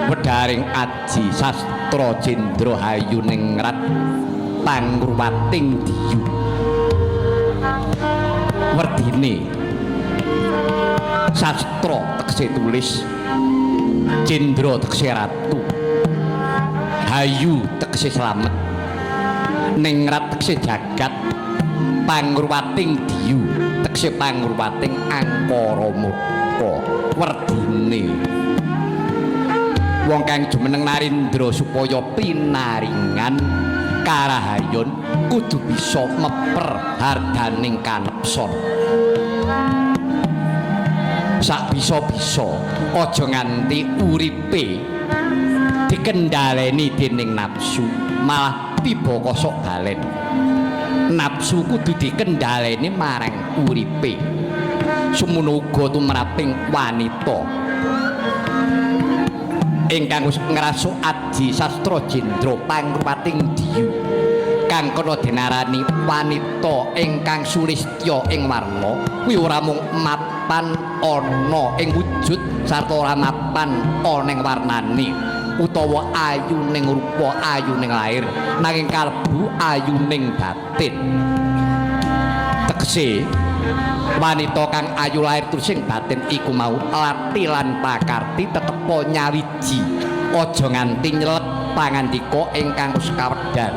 Wedharing aji sastra jendra hayuningrat pangruwating diyu. Werdine sastra tegese tulis, jendra tegese ratu, hayu tegese slamet, ningrat tegese jagat, pangruwating diyu tegese pangruwating angkara murka. Werdine wong kang jumeneng narindra supaya pinaringan karahayon kudu bisa meper hardaning kanepson. Sak bisa-bisa aja nganti uripe dikendhaleni dening nafsu, malah tiba kosok balen. Nafsu kudu dikendhaleni marang uripe. Semono uga tumraping wanita ingkang wis ngrasuk aji sastra jendra pangruwating diyu, kang kena dinarani wanita ingkang sulistya ing warna kuwi ora mung mapan ana ing wujud sarta ora mapan ana ing warnane utawa ayu ning rupa, ayu ning lair, nanging kalebu ayu ning batin. Tegese wanita kang ayu lair tur sing batin iku mau lati lan pakarti tetepa nyawiji, aja nganti nyelep pangandika ingkang wis kawedhar.